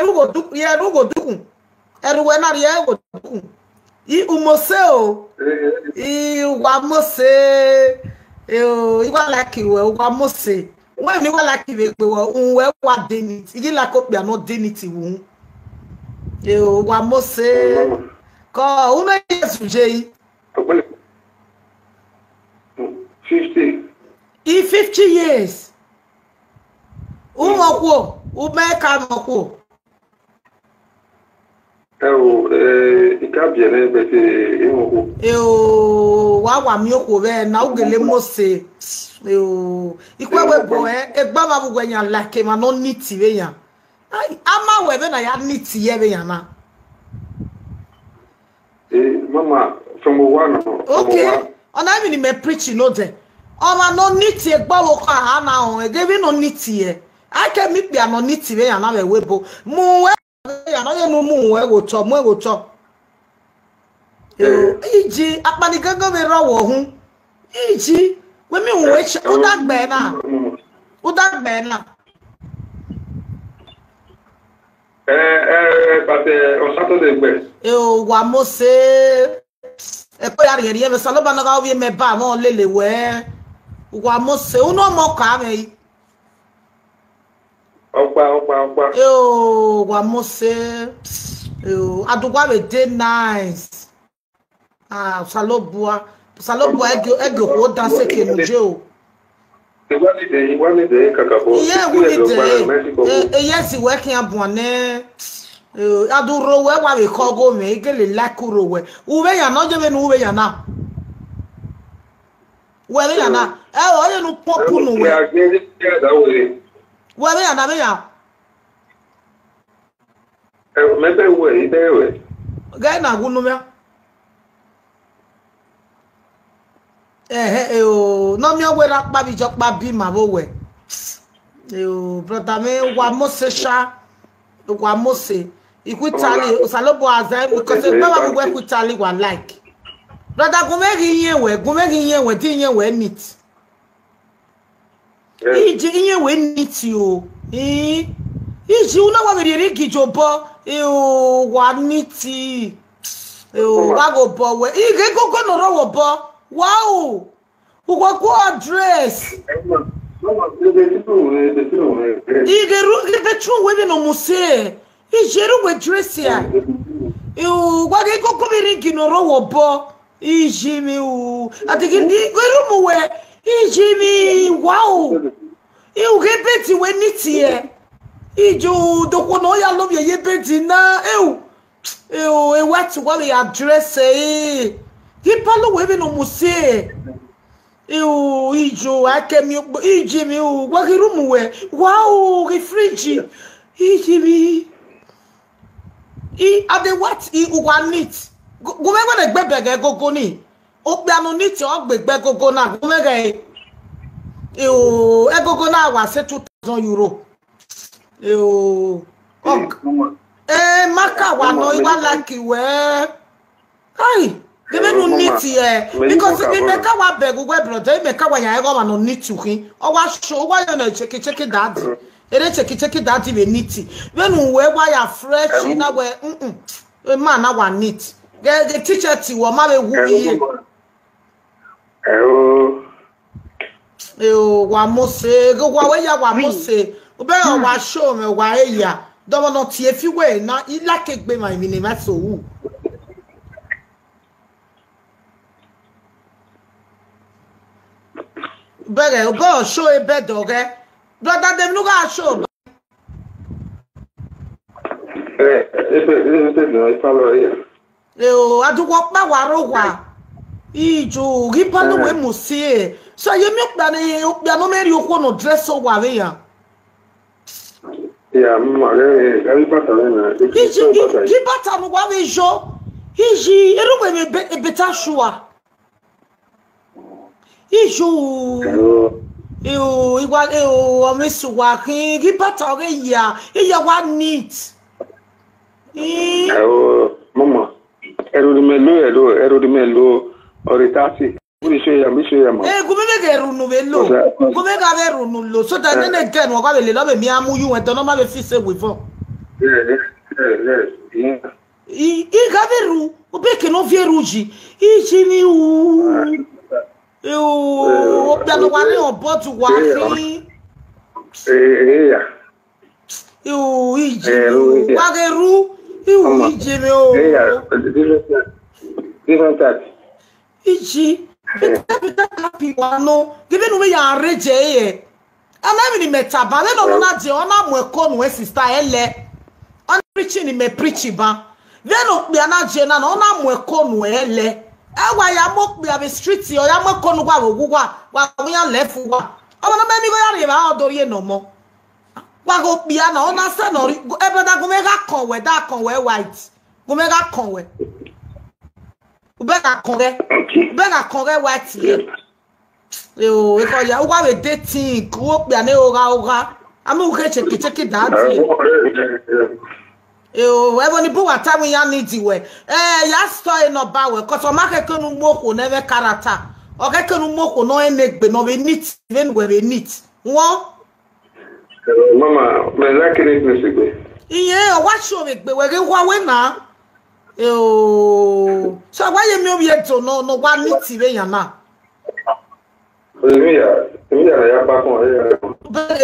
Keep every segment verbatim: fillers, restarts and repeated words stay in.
rugho du, ye rugho du. Ẹrhu wẹ na rhie ẹghẹ odukun. I u mose o. I wa mose. Eo, I wa like wẹ, u wa mose. Wẹ ni wa like vbe egbe wẹ, u wẹ wa denit. I ghi like okpia nọ denit wu. Eo, u wa mose. Kọ, u mẹ years u ye yi? Ọgbẹni, fifty. I fifty years. U mẹ okhuo, u mẹ ka mẹ okhuo. Ẹ o, eh, I ka biẹ nẹ, but, eh, I mẹ okhuo. Eo, wa wa miẹn okhuo vbe na, u gele mose. Eo, I kue wẹ bọ ẹ, egbe vbe uwẹ yan like emwa nọ neat vbe yan. Ai, a ma wẹ vbene a ya neat ye vbe yan na. Eh, mama, from one, from Okay. One. Ọna emwi ne imẹ preach nodẹ. Ọmwa nọ neat egbe ọvbokhan a na họn, ẹghẹ emwi nọ neat ẹ. A ke miẹn ikpia nọ neat vbe yan na vbe ẹvbo ebo. Mu wẹ vbe yan na, ọ ye ne u mu wẹ ghe otọ, mu ẹn ghe otọ. Eh. Iji, akpani gangan vbe rrọọ wọ hun. Iji, wẹ miẹn uwẹ, u da gbe na. U da gbe na. Eh, eh, but, eh, on Saturday, gbe. Eh, o, wa mose. Ẹ kpe ya rhiẹnrhiẹn mwẹ, Osanobua ne ọ gha ovbi mwẹ ba mwẹ lele wẹ. Wa mose, unu ọmọ ka mwẹ yi. Ọkpa, ọkpa, ọkpa. Eh, o, wa mose. Eh, o, adugua vbe dey nice. Ah, Osanobua. Osanobua ẹgio, ẹgio khuo dan seke nu je o. Iye wu ni de. Eh, eh, yes, wẹ khian buan nẹ. Eh, a do rro wẹ, wa vbe khọ gho mwẹ, I gele like u rro wẹ. U vbe yan na, ọ ye vbene u vbe yan na. Wẹ vbe yan na. Ẹ o, ọ ye ne u pọp unu wẹ. Wẹ vbe yan na, vbe yan. Ẹ, mẹ bẹ wẹ, I bẹ wẹ. Ghẹ na wu unu mwẹ. Ẹhẹ, eo, ne ọ miẹn wẹ rre akpa vbe ijọkpa bi ima vbe owẹ. Eo, brother mwẹ, wa mose sha, wa mose. I khu Italy, Osanobua zẹ, because egbe vbe uwẹ khu Italy wa like. Brother, gu mwẹ ghi yẹn wẹ, gu mwẹ ghi yẹn wẹ, di yẹn wẹ neat. Eh. Iji, iye wẹ neat o. Eh. Iji, u na wa vbe rhie igi ye obọ. Eh, o, wa neat. Eh, o, wa ghe obọ wẹ. I ghe egogo ne ọ rre obọ. Wow. U wa gu dress. I ghe ru, ghe bedroom wẹ vbene ọ mu sẹ. Iji, ru wẹ dress ya. Eh, o, wa ghe egogo vbe rhie igi ne ọ rre obọ. Iji mwẹ o. Adighi ni, ghe room wẹ. Iji mwẹ, wow. I u ghe bed wẹ neat ẹ. Iji, dokhuo ne ọ ya lovbiẹ ye bed na. Eu. Eu, e white wa vbe ya dress ẹ. Ghi palọ wẹ vbene ọ mu sẹ. Eu, iji, a ke miẹn okpo, iji mwẹ o. Wa ghe room wẹ. Wow, ghe fridge. Iji mwẹ. I, a de what? I, u wa neat. Gu-, gu mwẹ wẹ ne egbe bẹghe egogo ni. Okpia nọ neat ọ gbe egbe egogo na, gu mwẹ ghẹ. Eo, egogo na wa sẹ two thousand euro. Eo, ọ, eh, ma ka wa nọ, I wa like wẹ. Kai, ghe vbene u neat ẹ, because imẹ ka wa bẹghe uwẹ, brother, imẹ ka wa yan ẹghẹ ọmwa nọ neat khin. Ọ wa show, ọ wa yọ ne cheki cheki daddy. Ere cheki cheki daddy vbe neat. Vbene uwẹ wa ya fresh na wẹ, mm, mm. Emwa na wa neat. Ghe, ghe t-shirt wẹ, ọ ma vbe wu iye. Eo. Eo, wa mose, ghe wa wẹ ya wa mose. Ubẹ wa show mwẹ, wa e ya. Dọmọ nọ tie fi wẹ na, I like egbe ma emwi ne ma so wu. Bẹghe, ubẹ ọ show ebe dọghẹ. Brother, dem nu gha show. Eh, ebe, ebe, ebe, no, I follow here. Eo, adugbo ọkpa wa rre owa. Iju, ghi ba ne uwẹ mu si e. So, ye miẹn okpia ne, okpia ne ọ mẹ rhie okhuo ne ọ dress owa vbe ya. Ya, mma, eh, eh, ghi bata ne na. Iji, ghi bata ne uwa vbe yo. Iji, erhughe vbe be-, better sure. Iju. Hello. Eo, iwa, eo, ọmọ esu wa khin, ghi bata ọghe ya, iya wa neat. Ii. Hello, mama. Ẹro ni mẹ lo, ẹro, ẹro ni mẹ lo, ọre thirty. Mo lè ṣe ya, mo ṣe ya, ma. Eh, gu mẹ vbe ghe ẹro unu vbe lo. Gu mẹ gha vbe ẹro unu lo. So that nene gẹ nu, ọ gha vbe lele, ọ vbe miẹn a mu yu wẹn, dọ nọ ma vbe fi se wevọ. Yeah, yeah, yeah, yeah. I, I gha vbe ru, obọ ke ne ọ viọ ru yi, iji ni ru. Okpia ne ọ wa rre obọ tu wa khin. Eya. Iwu iji, wa ghe ru, iwu iji mwẹ o. Eya, different type. Different type. Iji, beta beta kapi wa nọ, ghe vbene u vbe ya rre je ẹre. Ana emwi ne imẹ taba, vbene ọ na die, ọ na mu ẹko nuẹn sister ẹlẹ. Ọ na preaching ne imẹ preach ba. Vbene okpia na die na, ọ na mu ẹko nuẹn ẹlẹ. Ẹ wa ya mu okpia vbe street, ọ ya mu ẹko ne uwa vbe owa uwa, wa vbe iran left uwa. Ọmọ ne ọ ma emigo ya rri evba, ọ do rhie ne ọmọ. Wa ghe okpia na, ọ na sẹ ne ọ rri, ẹ brother, gu mwẹ gha kọn wẹ, da kọn wẹ white. Gu mwẹ gha kọn wẹ. U bẹ gha kọn ghẹ, u bẹ gha kọn ghẹ white ye. Eo, ekọ ya, uwa vbe dating, uwo kpia ne ogha ogha. Ami u khe cheke cheke da die. Eo, ẹvbo ni bu wa ta wẹ iran need wẹ. Eh, ya store e nọmba wẹ, 'cause ọ ma khẹke ne u mu okhuo ne ẹmwẹ character. Ọ khẹke ne u mu okhuo ne ọ rẹn egbe ne ọ vbe neat, vbene uwẹ vbe neat. Wọ? Mama, mẹ like neatness egbe. Iye, ọ wa show vbe egbe wẹ ghe uwa wẹ na. Eo, so wa ye miẹn ovbi Ẹdo nọ, ne ọ wa neat vbe yan na. Emwi ya, emwi ya na ya kpa kọn, emwi ya.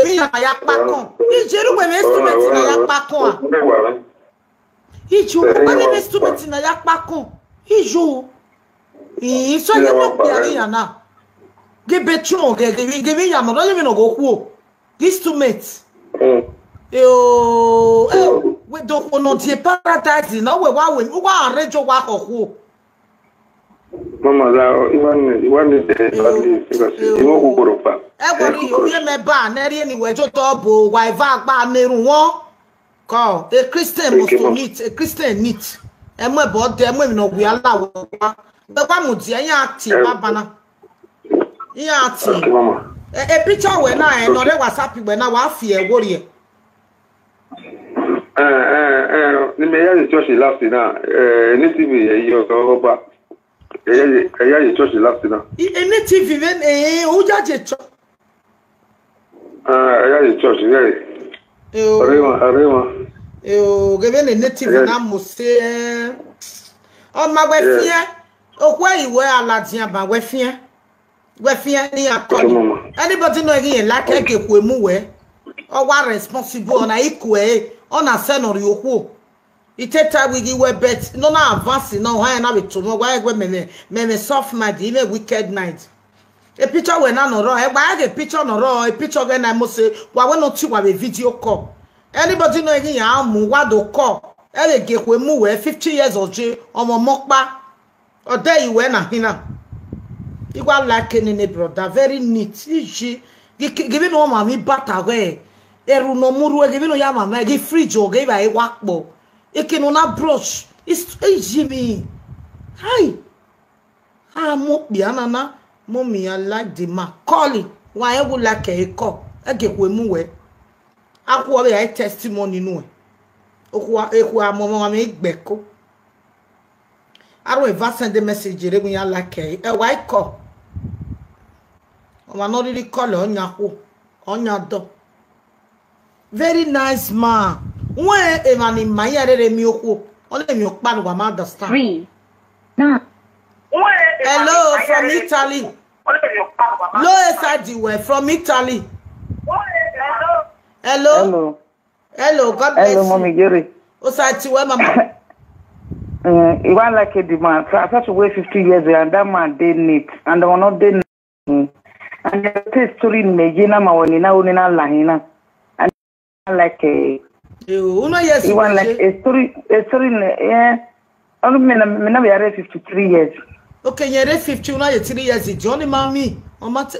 Emwi ya na ya kpa kọn. Ije ru wẹ vbe instrument na ya kpa kọn a? Iju, wẹ vbe instrument na ya kpa kọn. Iju. Ii, so ye no kpia ghe ya na. Ghe bedroom, ghe, ghe, ghe vbe ya na, ọ ye vbe nọ ghe okhuo. Instrument. Mm. Eo, eh, we do khuo nọ die paradise na, wẹ wa we, wa arrange wa khọ okhuo. Mama, la, iwa ni, iwa ni, eh, badly, because iwa khuo kporo pa. Ẹ wẹ rri, ovbi mwẹ ba, ne rhie ni wẹ jo tọ bo, wa eva gba ne erhunmwu. Kọ, a Christian must to neat, a Christian neat. Ẹ mu ẹbọ dẹ, ẹ mu emwi ne ọ wia la wẹ wa. Wẹ wa mudia, iran tie baba na. Iran tie. Okay, mama. E, e picture wẹ na, ẹ, nọ rre WhatsApp wẹ na, wa fi ẹre wo rrie. Eh, eh, eh, ne imẹ ya ye church last na, eh, ne T V ye yo, so, ọba. Ẹ ya ye, ẹ ya ye church last na. I, ene T V vbe, eh, u ya ye church. Ah, ẹ ya ye church, ẹ ya ye. Eo. Ọrẹmwa, ọrẹmwa. Eo, ghe vbene ene T V na mose, eh. Ọ ma wẹ fiẹn, okhuo ẹre wẹ a ladian ba wẹ fiẹn. Wẹ fiẹn ne iran kọlọ. Anybody nọ ghi rẹn like ẹgie khuemu wẹ. Ọ wa responsible, ọ na equal, ọ na sẹ ne ọ rhie okhuo. I te ta wẹ ghi wẹ bet, nọ na advance na, ọ hẹn na vbe to nọ, wa ẹgbẹ mẹ, mẹ, mẹ, mẹ soft mind, imẹ wicked mind. E picture wẹ na nọ rrọọ, ẹ gba ẹghẹ picture nọ rrọọ, e picture ghẹ na mose, wa wẹ ne ọ tie uwa vbe video call. Anybody nọ ghi rẹn a mu, wa do call. Ẹ vbe gie khuemu wẹ fifty years of jail, ọmọ ọmọ ọkpa. Ọ dẹ i wẹ na hin na. I wa like nene brother, very neat. Iji, ghi, ghi vbene ọ mwamwa ibata ghẹ, erhu ne ọ mu rre, ghi vbene ọ ya mwamwa, ghi fridge ọ ghe evbare wa kpọ. Eke ne ọ na brush, is, iji mi. Hai. A mu okpia na na, mommy, I like the man. Call him. Wa rẹn wu like ẹre call. Ẹgie khuemu wẹ. A khu ọ vbe a testimony nuẹn. Okhuo, ekhue a mu ọmọ mwẹ igbẹko. Aro eva send message rre, wẹ iran like ẹre. Ẹ wa i call. Ọmwa ne ọ rhirhi call, ọ yan khuo, ọ yan dọ. Very nice man. Wẹ emwa ni ma iran rere miẹn okhuo, ọ na emwi ọkpa ne uwa ma understand. Three. Nah. Hello, from Italy. Lo eside wẹ from Italy. Hello. Hello. Hello, God bless you. Hello, Mommy Jerry. Oside wẹ, mama. Mm, he want like a demand. So I thought to wait fifty years and that man dey neat. And the one not dey neat. And the story me ye na ma woni na oni na la hina. And like a, you know, yes, he want like a story, a story, yeah. Only me na, me na be arre fifty-three years. Okay, you're fifty, now you're three years. It's only mommy. But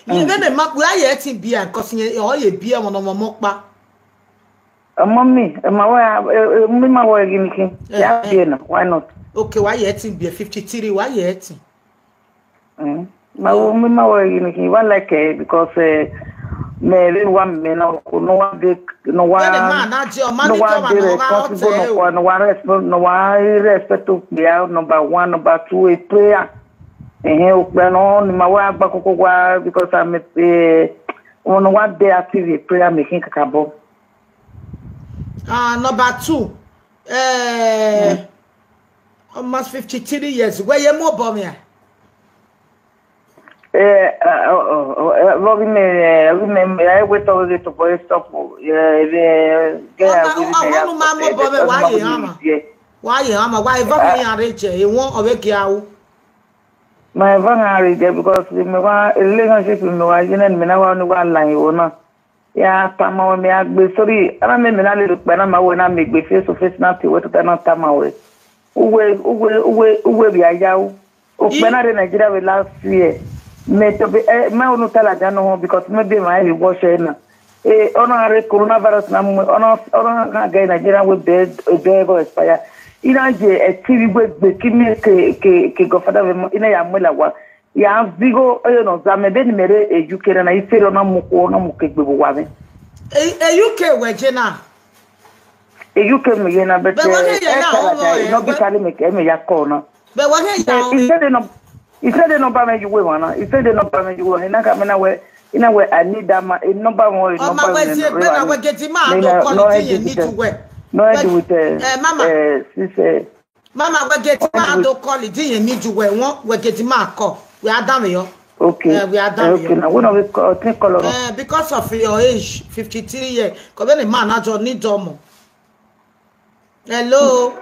you then the map, we are yet in beer, 'cause you are a beer on a mokpa. A mommy, a my way, a me my way, give me. Yeah, beer now. Why not? Okay, why yet in beer fifty-three? Why yet? Mm. Ma wo mi ma wo yin ki wa like, eh, because, eh, me re wa me na ko no wa de, no wa, no wa de responsible, no wa, no wa respect, no wa respect to be out number one, number two, a prayer. Eh, eh, o pe no ni ma wa gba koko wa because I'm a, eh, no wa de active a prayer making kakabo. Ah, number two. Eh, almost fifty-three years. Wẹ ye mu obọ mwẹ a? Eh, vbe ghi mẹ, vbe ghi mẹ, ya wẹ tọ ghe tobọ stop. Vbe gẹ ya wẹ ghi mẹ ya. Ọmọ nu ma mu obọ mwẹ, wa ye hama. Wa ye hama, wa evọ mwẹ ya re jẹ, ewon ọ vbe gie aro. Ma evọ mwẹ ya re jẹ, because mẹ wa relationship mẹ wa ye nẹ, mẹ na wa ni wa la iro na. Ya tama wẹ mẹ ya gbe, sorry, ana mẹ, mẹ na lele ukpẹ na ma wẹ na mẹ egbe face to face na te wẹ tota na tama wẹ. Uwe, uwe, uwe, uwe vbe a ya u. Ukpẹ na rre Nigeria vbe last year. Mẹ to be, eh, mẹ unu ta ladian nọ họn because mẹ be ma emwi watch ẹre na. Eh, ọ na rre coronavirus na mu, ọ na, ọ na gha gẹ Nigeria wẹ bẹ, bẹ ẹghọ expire. I na ye ẹtin vbe igbe gbe ki mẹ ke, ke, ke godfather vbe ma, I na ya mu la wa. Ya zigho, oyo nọ za mẹ, beni mẹ rre e U K na, I sẹrriọ na mu okhuo, ọ na mu ke egbe vbe owa mwẹ. E, e U K wẹ je na? E U K mẹ ye na, but, Bẹ wẹ eh, ghe ya eh, ya Canada, họn eh, no be wẹ- Italy mẹ ke, mẹ ya kọ na. Bẹ wẹ ghe ya Eh, họn I send the num-, I send the number mẹ ye uwẹ emwa na. I send the number mẹ ye uwẹ emwa na. I na ka mẹ na wẹ, I na wẹ, I need that man, a number one, a Ọ ma number wẹ one, zie gbe na really. Wẹ geti ma Mẹ do na, call no it head in with need to them. Wẹ. No head Wẹ, with them. Eh, mama. Eh, sis, eh, Mama, wẹ geti ma do call it, iye ni ju wẹ wọn, wẹ geti ma call. We are done with you. Okay. Eh, we are done with Okay, you. Now we know we call, think call on. Eh, because of your age, fifty-three years, kọ vbene ma na jọ ni dọmọ. Hello.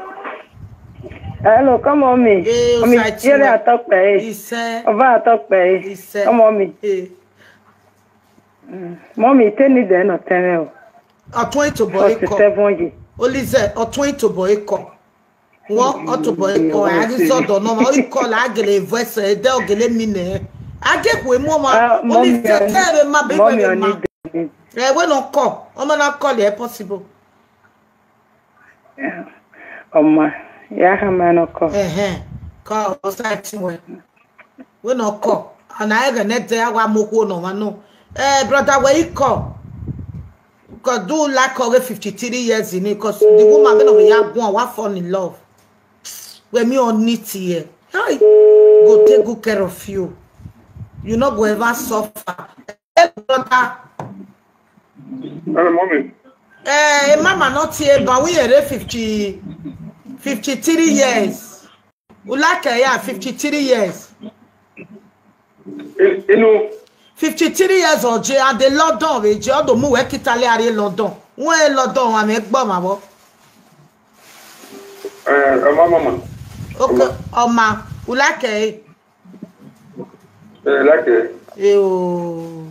Hello, come on me. Eh, Omi, Osai yere Tiwa. Atọkpẹ, eh. Isẹ. Ọba Atọkpẹ, eh. Isẹ. Come on me. Eh. Mm. Mommy, tell me then, no tell me. Ọtun etobọ ekọ. Forty-seven years. Olize, ọtun etobọ ekọ. Wọ ọtobọ ekọ, a ghi zọdọ nọ ma, ikọ la gele voice, ede ogele mi nẹ. A ghe khuemu ọmwa, Ah, mommy, Olize, I need, tell me ma, be mommy, with I ma. Need them. Eh, we no call. Ọmọ na call, eh, possible. Ọma, ya khama nọ kọ. Ẹhẹn, kọ, Osai Tiwa. We no call. Ana ẹghẹ nẹ dẹ, a wa mu okhuo nọ mwa nọ. Eh, brother, wẹ i call. Cause do like ọghe fifty-three years in it, cause the woman vbene ọ vbe ya guan, wa fall in love. Wẹ mi ọ need here. Hi. Go take good care of you. You no go ever suffer. Hey, brother. Hello, mommy. Eh, a mama not here, but we are fifty, fifty-three years. We like her, yeah, fifty-three years. I-, inu. Fifty-three years old, and the London, we je, all the mu work Italy are in London. When London, I'm a bomb, abo. Eh, ọma, mama. Okay, ọma, we like her. Eh, like, eh. Eh, oh.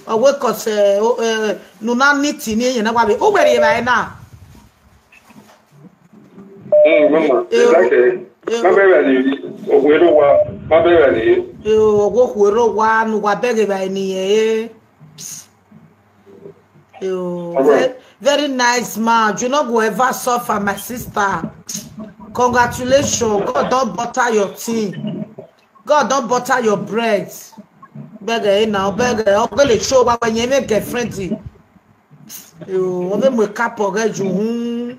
Ọ wẹ kọ sẹ, o, eh, ne u na need ni iye na wa vbe. U wẹ rhie evbare na? Mm, mama, Eh, like, eh. Eh, ma bẹghe ni, okhuo erha owa, ma bẹghe ni. Eh, ọ wẹ okhuo erha owa, ne uwa bẹghe evbare ni, eh. Yo, ve-, very nice man. You no go ever suffer, my sister. Congratulations. God don butter your thing. God don butter your bread. Bẹghe na, bẹghe, ọ gele show wa wẹ yẹn mẹ girlfriend. Yo, ọ vbe mu cup ọghe ju hun.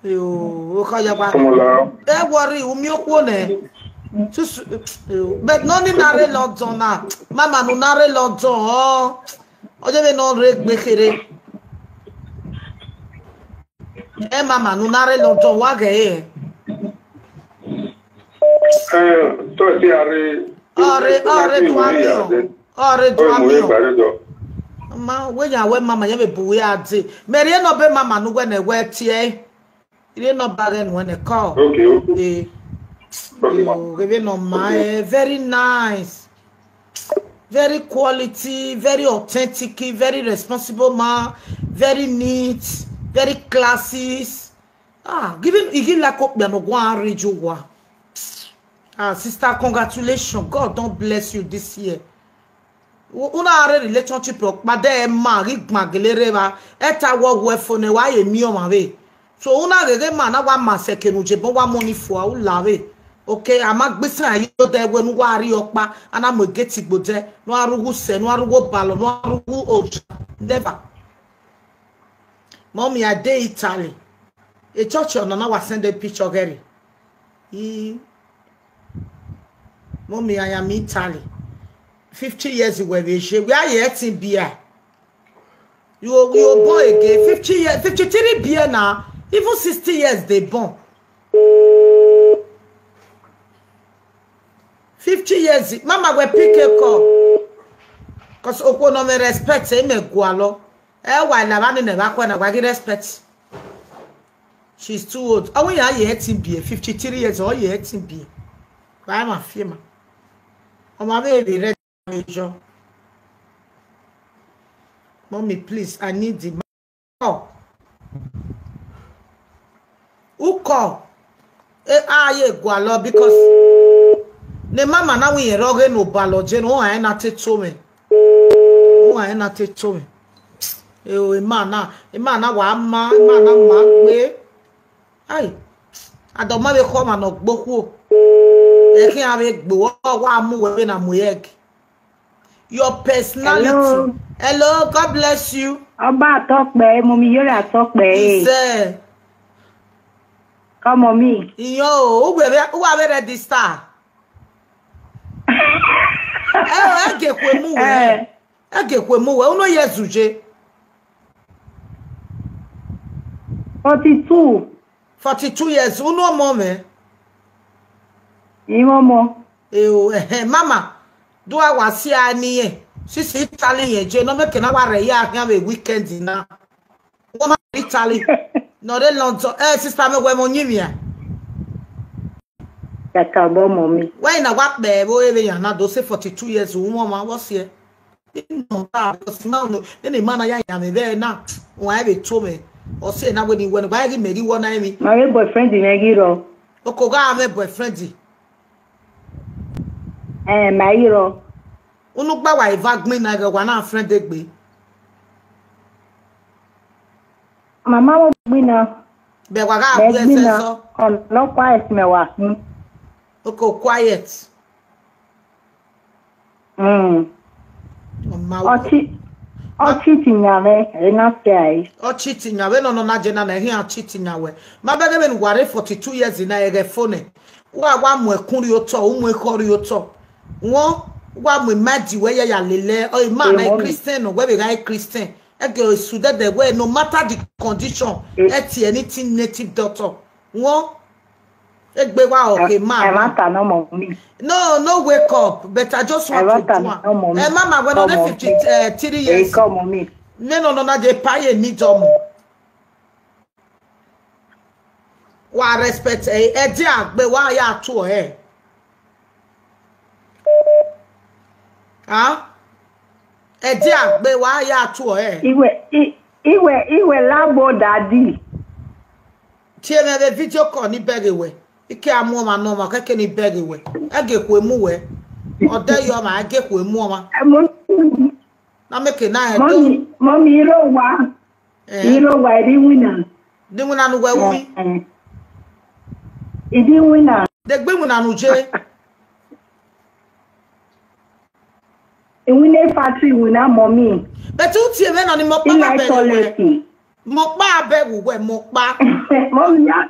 Yo, o kha ya gba. Come on now. E worry, u miẹn okhuo nẹ. Susu, yo, but nọ ni na rre London na. Mama, ne u na rre London, ọ. Ọ ye vbene ọ rre egbe kherhe. E mama, ne u na rre London, wa ghẹ ẹre. Eh, to ti a rre, Ọ rre, ọ rre du amiọn. Ọ rre du amiọn. Ma, wẹ ya wẹ mama, ye vbe bu wẹ a dee. Mẹ rhie nọ be mama ne uwẹ nẹ wẹ tie. Rhie nọ ba ghẹ nuẹn nẹ kọ. Okay, okay. Eh. Okay, ma. Yo, ghe vbene ọ ma, eh, very nice. Very quality, very authentic, very responsible man, very neat, very classes. Ah, giving, he give like okpia no go and read you wa. Ah, sister, congratulations. God don bless you this year. U-, una are relationship ọkpa de ma ghi gbangele rre vba. Eta wọ wẹ fo ne wa ye miẹn ọmwa vbe. So una gheghe ma na wa ma sẹ kene u je bọ wa mọ ni fua u la vbe. Okay, a ma gbe isan yo de wẹ ne u wa rri ọkpa, a na mu egeti gbo de, ne u a rhughu sẹ, ne u a rhughu obalọ, ne u a rhughu oja. Never. Mommy, I dey Italy. A church ọna na wa send a picture ọghẹre. I, Mommy, I am Italy. Fifty years wẹ vbe je. Wẹ a ye ẹtin bia. You will, you will born again. Fifty years, fifty-three beer now. Even sixty years they born. Fifty years, mama will pick a call. Cause okhuo nọ mwẹ respect, ẹ mẹ gualọ. Ẹ wa la vbani nẹ vbe akhuẹ na wa ghi respect. She's too old. Ọ wẹ ya ye ẹtin biẹ, fifty-three years, ọ ye ẹtin biẹ. Wa ma fiema. Ọmọ avbe ere rẹ. Major. Mommy, please, I need the money. Uko. E, a ye gualọ because ne mama na wẹ irẹn rrọọ ghe ne obalọ je ne uwa rẹn na te to mwẹ. Uwa rẹn na te to mwẹ. E o, emana, emana wa ma, emana ma gbe. Ai, adọmọ vbe khọ ọmwa ne ọ gbe okhuo. Ẹ khian vbe gbe uwa, wa mu wẹ vbe na mu egg. Your personality. Hello. Hello, God bless you. Ọba atọkpẹ, mo mi yọrọ atọkpẹ. Isẹ. Come on me. Iyo, uwe vbe, uwa vbe register. Ẹ, ẹ ghe khuemu wẹ. Eh. Ẹ ghe khuemu wẹ, unu ye zuje. Forty-two. Forty-two years, unu ọmọ mwẹ? Imẹ ọmọ. Eo, ẹhẹn, mama, do a wa si a ni yẹn. Sisi Italy yẹn je, nọ meke na wa rẹ ya khian vbe weekend na. Wọ ma Italy, nọ rre London. Eh, sister me wẹ mo yin mia. Kakabọ, mommy. Wẹ na wa kpẹ vbe ore vbe yan na do say forty-two years, u wọn ma, what's here? Nọ, because now, no, then the man ya ya me there now. Why be to me? Or say na when you when why give me the one I mean? My boyfriend in Egiro. Oko ga have a boyfriend. Eh, my hero. Unu gba wa eva gbin na ga wa na friend egbe. Mama wo gbin na. Be wa ga Be we gbin se na. So. Ọnọ quiet me wa. Hmm. Oko quiet. Mm. Ọma Ọ wo. Chi, ọ chi ti yan mwẹ, ẹ na fẹ ai. Ọ chi ti yan mwẹ, nọ nọ na je na na, ehian chi ti yan wẹ. Ma bẹghe vbene uwa rre forty-two years na, ẹghẹ fo nẹ. Wa wa mu ẹkun rri otọ, u mu ekhọ rri otọ. Wọn, wa mu ima di wẹ ya ya lele, ọ ima na Emọ mi. Christian nọ, wẹ vbe gha Christian. Ẹgẹ esu dẹdẹ wẹ, no matter the condition, E- ẹ tie anything native doctor. Wọn, egbe wa ọkhe ma. Ẹ ma ta nọ, mommy. No, no wake up, but I just want to do am. Ẹ ma ma wẹ nọ ne fifty-three years. Come on me. Me no no na je pa ye ni domo. Wa respect ẹ, ẹ dia gbe wa ya tu ẹ. Ah? Ẹ dia gbe wa ya tu ẹ. Iwe, i, iwe, iwe labo daddy. Tie mwẹ vbe video call ni bẹghe wẹ. Ike a mu ọmwa ne ọmwa kẹkẹ ni bẹghe wẹ. Ẹgẹ khuemu wẹ. Ọdẹ yọ ọmwa, ẹgẹ khuemu ọmwa. Ẹ, mo, Na make na ẹ do. Mommy, mommy, iro wa. Eh. Iro wa, iri winna. Di winna nu wẹ wi. Eh, eh. Idi winna. De gbe winna nu je. Iwinna factory winna, mommy. But u tie mwẹ nọ ni mo kpa. Ilai bẹghe wẹ. Toilet. Mo kpa bẹghe wẹ, mo kpa. Mommy, ya,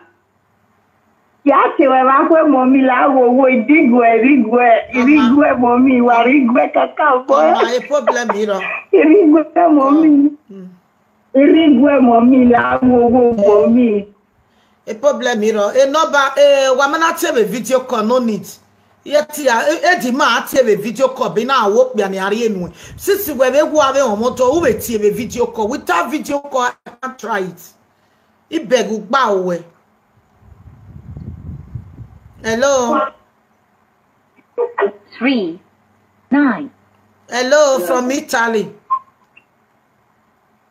ya tie wẹ vbe akhuẹ, mommy, la wo wo, idiguẹ, iriguẹ, iriguẹ, mommy, wa riguẹ kakabọ. Ọma, e problem iro. Iriguẹ, mommy. Mm. Iriguẹ, mommy, la wo wo, mommy. E problem iro. E number, eh, wa ma na tie vbe video call, no need. Ye tia, e, e di ma tie vbe video call, be na wo kpia ni a rhie nuẹn. Since wẹ vbe wa vbe ọmọ do, u vbe tie vbe video call. Without video call, I can't try it. I beg u gba wẹ. Hello. Three, nine. Hello, from Italy.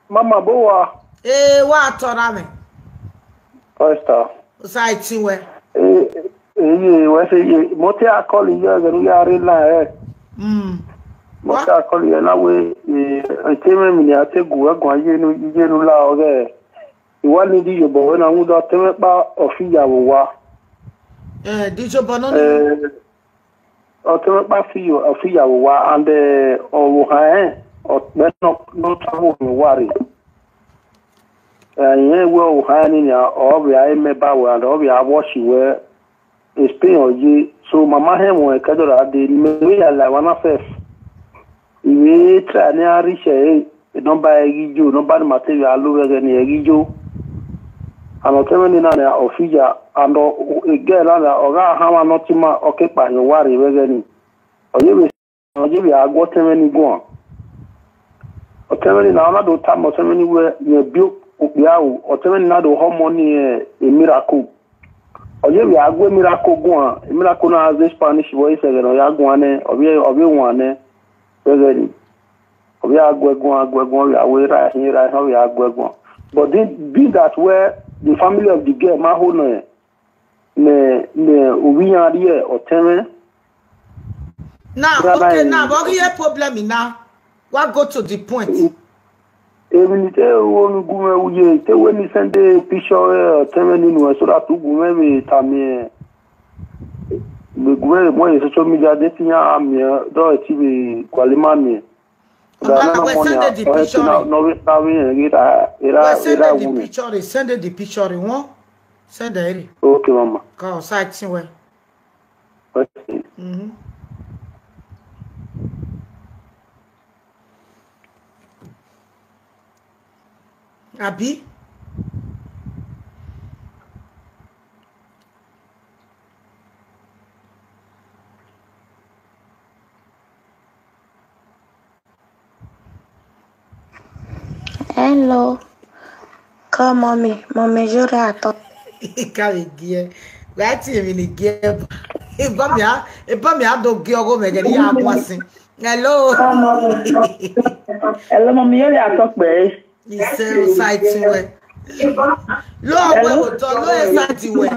Mama, bo wa? Eh, wa tọra mwẹ. Esther. Osa iti wẹ. Eh, eh, ye, wẹ se ye, mo te a call ye, ẹghẹ ne u ya rre na ẹ. Mm. Mo te a call ye na wẹ, eh, ete mwẹ mi ni a te gu ẹguan ye nu, ye nu la ọghẹ. I wa ni di yobọ wẹ na, rhunmwuda ọtẹn mwẹ kpa ọ fi ya vbe owa. Eh, di yobọ nọ ni. Eh, ọtẹn mwẹ kpa fi yo, ọ fi ya vbe owa, and, eh, ọvbokhan rẹn, ọ kpẹ nọ, nọ travel vbe owa rre. Eh, irẹn wẹ ọvbokhan rẹn ni nian, ọ vbe a re member wẹ, and ọ vbe a watch wẹ, Spain ọ ye, so mama hẹn mwẹ kẹdọ ra dee, ne imẹ vbe ya la emwa na first. I vbe try ne a reach ẹre, Nọmba ẹre ghi yo, nọmba ne ima te vbe a lo vbe ẹghẹ ni ẹre ghi yo. And ọtẹn mwẹ ni na nia, ọ fi ya, and ọ, egẹ na nia, ọ gha hanmwa ne ọ ti ma, ọ ke kpa hin owa rre vbe ẹghẹ ni. Ọ ye vbe, ọ ye vbe a gu ọtẹn mwẹ ni guan. Ọtẹn mwẹ ni na, ọ na do tama ọtẹn mwẹ ni wẹ, rẹn bi okpia ru, ọtẹn mwẹ ni na do họmọ ni e miracle. Ọ ye vbe a gu e miracle guan, e miracle na ze Spanish vbe ẹsẹ ẹghẹ ne ọ ya guan nẹ, ọ vbe, ọ vbe wan nẹ, vbe ẹghẹ ni. Ọ vbe a gu ẹguan, a gu ẹguan, ọ vbe a wẹ erha hin, erha hin, ọ vbe a gu ẹguan. But the, being that where the family of the girl ma ho nẹ, ne, ne ovbi iran rrie ọtẹn mwẹ. Now, okay, now, vbe ọ ghi ye problem na? Wa go to the point. Emwi ni te wo ni gu mwẹ uye, te wẹ ni send picture ọtẹn mwẹ ni nuẹn so that u gu mwẹ vbe tama, vbe gu mwẹ vbe mu social media, de te iran miẹn, dọ ẹre te vbe gualọ ima miẹn. Ọga na, wẹ send the picture. Wẹ send the picture, send the picture, won. Send it. Okay, mama. Ka ọ sa tin wẹ. Okay. Mhm. Abi? Hello. Call mommy. Mommy, you there at all? Ka vbe gie. Wa tie emwi ni gie. Eba mi a, eba mi a do gie ọgho mẹ ghe ni ya gua sin. Hello. Hello, mommy, you there at all, please? He said, "Osai tun wẹ." Lo wẹ otọ, lo excited wẹ.